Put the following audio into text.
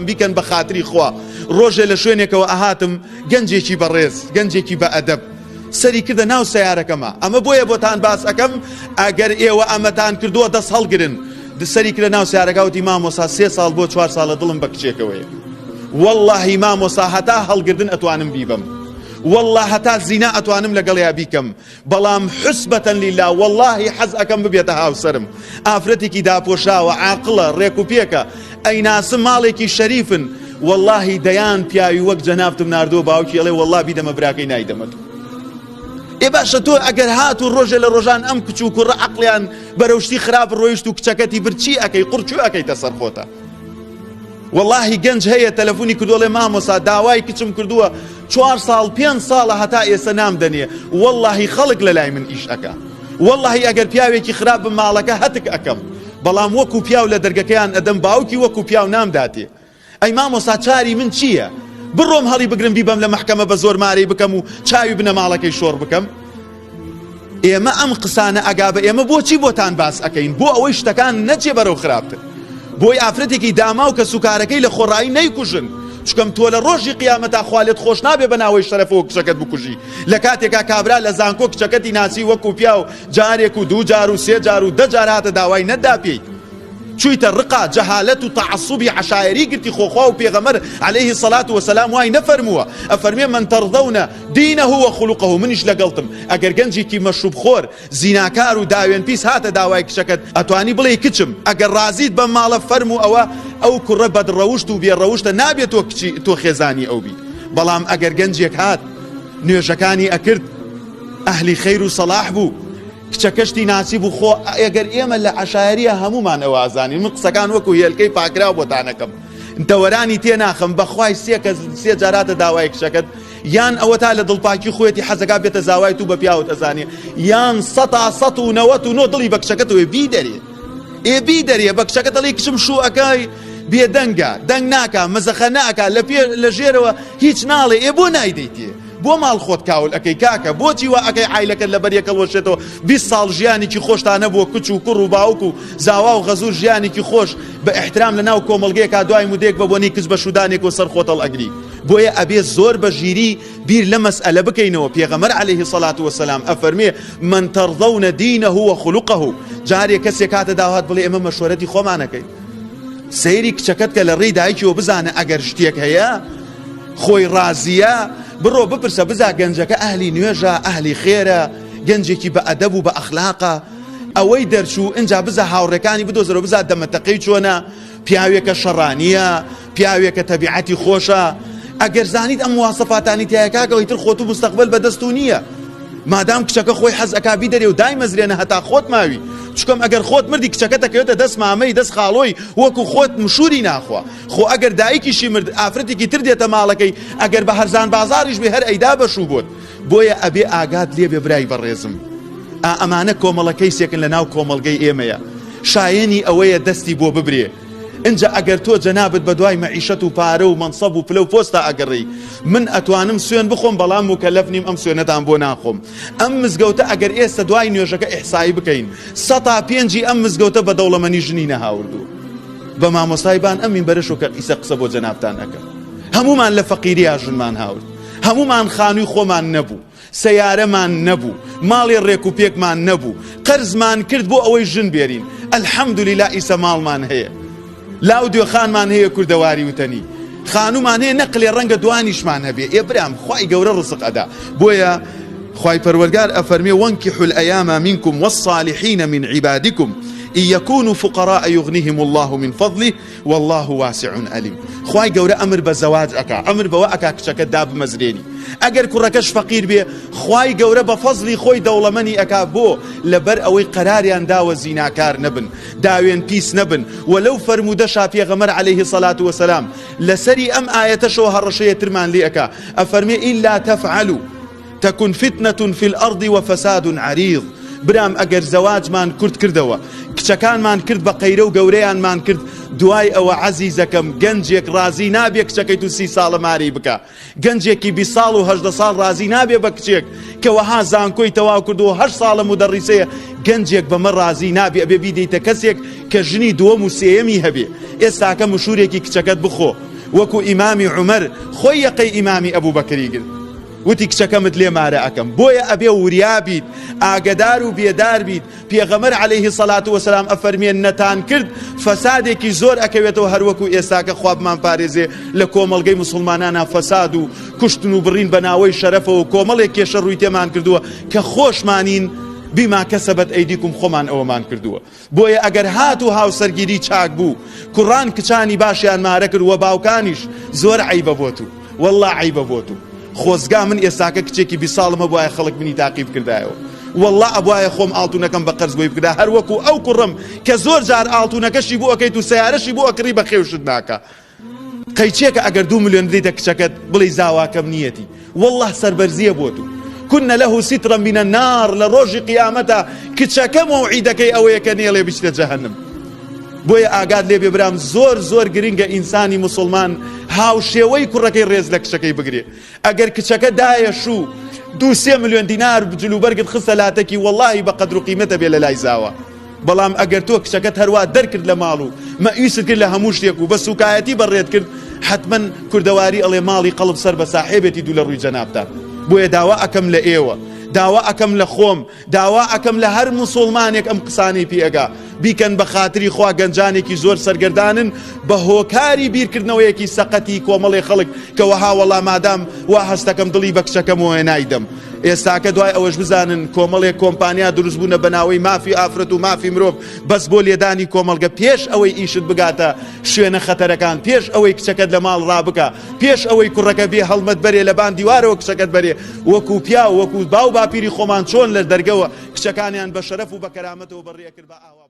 بیکەن بە خاتری خوا. ڕۆژێ لە شوێنێکەوە ئەهاتم گەنجێکی بەڕێز، گەنجێکی بە ئەدەب سەری کردە ناو سەیارەکەما. ئەمە بۆیە بۆتان باس ئەکەم ئەگەر ئێوە ئەمەتان کردووە دەست هەڵگرن. سەری کردە ناو سەیارەکە وتی مامۆسا سێ ساڵ بۆ چوار ساڵە دڵم بە کچێکەوەیە. وەڵڵاهی مامۆسا هەتا هەڵگردن ئەتوانم بیبەم. وەڵڵا هەتا زینا ئەتوانم لەگەڵیا بیکەم. بەڵام حسبەتەن لیلا وەڵاهی حەز ئەکەم ببێتە هاوسەرم ئافرەتێکی داپۆشاوە عاقڵە ڕێک و پێکە ئەیناسم ماڵێکی شەریفن وەڵاهی دەیان پیاوی وەک جەنابتم ناردووە باوکی ئەڵێ وەڵا بیدەمە براکەی نایدەمە تۆ ئێ باشە تۆ ئەگەر هات و ڕۆژێ لە ڕۆژان ئەم کچ و کوڕە عەقڵیان بەرەو شتی خراپ ڕۆیشت و کچەکەتی برد چی ئەکەی قوڕ کوێ ئەکەیتە سەر خۆتە وەڵاهی گەنج هەیە تەلەفونی کردووە ئەڵێ مامۆسا داوای کچم کردووە چوار ساڵ پێنج ساڵە هەتا ئێستا نامدەنێ وەڵاهی خەڵک لەلای من ئیش ئەکا وەڵاهی ئەگەر پیاوێکی خراپ بم ماڵەکە هەتک ئەکەم بەڵام وەکو پیاو لە دەرگەکەیان ئەدەم باوکی وەکو پیاو نامداتێ ئەی مامۆسا چاری من چییە بڕۆم هەڵی بگرم بیبەم لە مەحکەمە بە زۆر مارەی بکەم و چاوی بنەماڵەکەی شۆڕ بکەم ئێمە ئەم قسانە ئەگا بە ئێمە بۆچی بۆتان باس ئەکەین بۆ ئەوەی شتەکان نەچێ بەرەو خراپتر بۆی ئافرەتێکی داماو کە سوکارەکەی لە خۆڕایی نەیکوژن چکەم تۆ لە ڕۆژی قیامەتا خوا لێت خۆش نابێ بە ناوەی شەرەفەوە کچەکەت بکوژی لە کاتێکا کابرا لە زانکۆ کچەکەتی ناسی وەکو پیاو جارێک و دوو جار و سێ جار و دە جار هاتە داوای نەدا پێی چویتە ڕقا جەهالەت و تەعەسوبی عەشایەری گرتی خۆ خوا و پێغەمبەر علیه الصلاة والسلام وای نەفەرمووە ئەفەرمێ من ترضون دینه و خلقه منیش لەگەڵتم ئەگەر گەنجێکی مەشروب خۆر زیناکار و داوێن پیس هاتە داوای کچەکەت ئەتوانی بڵێی کچم ئەگەر ڕازیت بەم ماڵە فەرموو ئەوە ئەو کوڕە بەد ڕەوشت و بێ ڕەوشتە نابێت تۆ کچی تۆ خێزانی ئەو بی بەڵام ئەگەر گەنجێک هات نوێژەکانی ئەکرد ئەهلی خەیر و سەڵاح بوو کچەکەشتی ناسی بوو خۆ ئەگەر ئێمە لە عەشایەریە هەموومان ئەوە ئەزانین من قسەکان وەکو هێلکەی پاکراو بۆتان ئەکەم دەوەرانی تێ ناخەم بەخوای سێ کەس سێ جاراتە داوای کچەکەت یان ئەوە تا لە دڵپاکی خۆیەتی حەزەکا بێتە زاوای تو بە پیاوت ئەزانێ یان سەتا سەت و نەوەت و نۆ دڵی بە کچەکەتەوەی بیدەرێ ئێ بیدەرێ بە کچەکەت ئەڵێی کچم شوو ئەکای بێدەنگە دەنگ ناکا مزەخە ناکا لە پێ لە ژێرەوە هیچ ناڵێ ئێ بۆ نایدەیتێ بۆ ماڵ خۆت کاول ئەکەی کاکە بۆچی وا ئەکەی عایلەکەت لەبەر یەک هەڵوەشێتەوە 20 ساڵ ژیانێکی خۆشتان نەبووە کچ و کوڕ و باوک و زاوا و غەزور ژیانێکی خۆش بە ئیحترام لە ناو کۆمەڵگەیەکا دوای مودەیەک بە بۆنەی کچ بە شوودانێکەوە سەر خۆت هەڵئەگری بۆیە ئەبێ زۆر بە ژیری بیر لە مەسئەلە بکەینەوە پێغەمبەر علیه الصلاة والسلام ئەفەرمێ من ترضون دینه وخلقه جارێ کەسێک هاتە داوات بڵێ ئێمە مەشوەرەتی خۆمان ئەکەین سەیری کچەکەت کە لە ڕێی دایکیەوە بزانە ئەگەر شتێک هەیە خۆی ڕازیە بڕۆ بپرسە بزا گەنجەکە ئەهلی نوێژە ئەهلی خێرە گەنجێکی بە ئەدەب و بە ئەخلاقە ئەوەی دەرچوو ئینجا بزا هاوڕێکانی بدۆزەرەوە بزا دەمەتەقەی چۆنە پیاوێکە شەڕانیە پیاوێکە تەبیعەتی خۆشە ئەگەر زانیت ئەم مواسەفاتانی تایە کاکە ئیتر خۆت و مستەقبەل بەدەست و نییە مادام کچەکە خۆی حەز ئەکا بیدەرێ و دایمەزرێنە هەتا خۆت ماوی چکەم ئەگەر خۆت مردی کچەکە دەکەوێتە دەست مامەی دەست خاڵۆی وەکو خۆت مشوری ناخوا خۆ ئەگەر دایکیشی مرد ئافرەتێکی تر دێتە ماڵەکەی ئەگەر بە هەرزان بازاڕیش بێ هەر ئەیدا بەشوو بۆت بۆیە ئەبێ ئاگات لێبێ برای بەڕێزم ئا ئەمانە کۆمەڵە کەیسێکن لە ناو کۆمەڵگەی ئێمەیە شایەنی ئەوەیە دەستی بۆ ببرێ ئینجا ئەگەر تۆ جەنابت بەدوای مەعیشەت و پارە و مەنسەب و پلە و پۆستا ئەگەڕێی من ئەتوانم سوێن بخۆم بەڵام موکەلەف نیم ئەم سوێنەتان بۆ ناخۆم ئەم مزگەوتە ئەگەر ئێستا دوای نوێژەکە ئیحسایی بکەین سەتا پێنجی ئەم مزگەوتە بە دەوڵەمەنی ژنی نەهاوردووە بە مامۆستای بان ئەم مینبەرەشۆ کە ئیسە قسە بۆ جەنابتان ئەکەم هەموومان لە فەقیریا ژنمان هاورد هەموومان خانووی خۆمان نەبوو سەیارەمان نەبوو ماڵی ڕێک و پێکمان نەبوو قەرزمان کرد بۆ ئەوەی ژن بێرین الحمدللە ئیسە ماڵمان هەیە لاو دوێخانمان هەیە کوردەواری وتەنی خانومان هەیە نەقلێ ڕەنگە دوانیشمان هەبێ ئێ برام خوای گەورە ڕزق ئەدا بۆیە خوای پەروەرگار ئەفەرمێ وانکحوا الایام منکم والصالحین من عبادکم إن يكونوا فقراء يغنيهم الله من فضله واللە واسع علیم خوای گەورە ئەمر بە زەواج ئەکا ئەمر بەوە ئەکا کچەکەت دابمەزرێنی ئەگەر کوڕەکەش فەقیر بێ خوای گەورە بە فەزلی خۆی دەوڵەمەنی ئەکا بۆ لەبەر ئەوەی قەراریان داوە زیناکار نەبن داوێن پیس نەبن وە لەو فەرموودەشا پێغەمبەر علیه الصلاة والسلام لەسەری ئەم ئایەتەشەوە هەڕەشەیە ترمان لێ ئەکا ئەفەرمێ إلا تفعلوا تكن فتنة في الأرض وفساد عريض. برام ئەگەر زەواجمان کورت کردەوە کچەکانمان کرد بە قەیرە و گەورەیانمان کرد دوای ئەوە عەزیزەکەم گەنجێک ڕازی نابێ کچەکەی تو سی ساڵە ماری بکە گەنجێکی 20 ساڵ و 18 ساڵ ڕازی نابێ بە کچێک کە وەها زانکۆی تەواو کردو هەشت ساڵە مودەڕیسەیە گەنجێک بەمە ڕازی نابێ ئەبێ بیدەیتە کەسێک کە ژنی دووەم و سێیەمی هەبێ ئێستاکە مشورێکی کچەکەت بخۆ وەکو ئیمامی عومەر خۆی یەقەی ئیمامی ئەبوبەکری گرت وتی کچەکەمت لێ مارە ئەکەم بۆیە ئەبێ وریا بیت ئاگەدار و بێدار بیت پێغەمبەر علیه الصلاة والسلام ئەفەرمێ نەتان کرد فەسادێکی زۆر ئەکەوێتەوە هەروەکو ئێستاکە خوا بمان پارێزێ لە کۆمەڵگەی مسوڵمانانا فەساد و کوشتن و بڕین بە ناوەی شەرەفەوە کۆمەڵێک کێشە ڕووی تێمان کردووە کە خۆشمانین بیما کەسەبەت ئەیدیکم خۆمان ئەوەمان کردووە بۆیە ئەگەر هاتوو هاوسەرگیری چاک بوو کوڕان کچانی باشیان مارە کرد وە باوکانیش زۆر عەیبە بۆ تو واللە عەیبە بۆ تو خۆزگا من ئێستاکە کچێکی 20 ساڵم هەبوایە خەڵک منی تاقی بکردایەوە واللە ئەبوایە خۆم ئاڵتونەکەم بە قەرز بۆی بکردا هەر وەکو ئەو کوڕم کە زۆر جار ئاڵتونەکەشی بۆ ئەکەیت و سەیارەشی بۆ ئەکڕی بەخێوشت ناکا قەیچێکە ئەگەر دوو ملیۆن بدەیتە کچەکەت بڵێی زاواکەم نیەتی واللە سەربەرزیە بۆ تو كن له سترا من النار لە ڕۆژی قیامەتە کچەکە مەوعیدەکەی ئەوەیە کە نێڵێ بچتە جەهەنم بۆیە ئاگات لێ بێ برام زۆر زۆر گرنگە ئینسانی مسلمان هاوشێوەی کوڕەکەی ڕێز لە کچەکەی بگرێ ئەگەر کچەکە دایە شوو دوو سێ ملیۆن دینار جلوبەرگت خستە لاتەکی وەڵاهی بە قەدر و قیمەتە بێ لە لای زاوا بەڵام ئەگەر تۆ کچەکەت هەروا دەرکرد لە ماڵ و مەئیوست کرد لە هەموو شتێک و بە سوکایەتی بەڕێت کرد حەتمەن کوردەواری ئەڵێ ماڵی قەڵب سەر بە ساحێبێتی دوو لە ڕووی جەنابتان بۆیە داوا ئەکەم لە ئێوە داوا ئەکەم لە خۆم داوا ئەکەم لە هەر موسوڵمانێک ئەم قسانەی پێ ئەگا بیکەن بە خاتری خوا گەنجانێکی زۆر سەرگەردانن بە هۆکاری بیرکردنەوەیەکی سەقەتی کۆمەڵێ خەڵک کە وەها وەڵا مادام وا هەستەکەم دڵی بە کچەکەمەوەیە نایدەم ئێستاکە دوای ئەوەش بزانن کۆمەڵێک کۆمپانیا دروست بوونە بە ناوەی مافی ئافرەت و مافی مرۆڤ بەس بۆ لێدانی کۆمەڵگە پێش ئەوەی ئیشت بگاتە شوێنە خەتەرەکان پێش ئەوەی کچەکەت لە ماڵ ڕابکە پێش ئەوەی کوڕەکە بێ هەڵمەت بەرێ لە بان دیوارەوە کچەکەت بەرێ وەکو پیاو وەکو باو باپیری خۆمان چۆن لە دەرگەوە کچەکانیان بە شەرەف و بە کەرامەتەوە بەڕێ ئەکرد با ئاوا.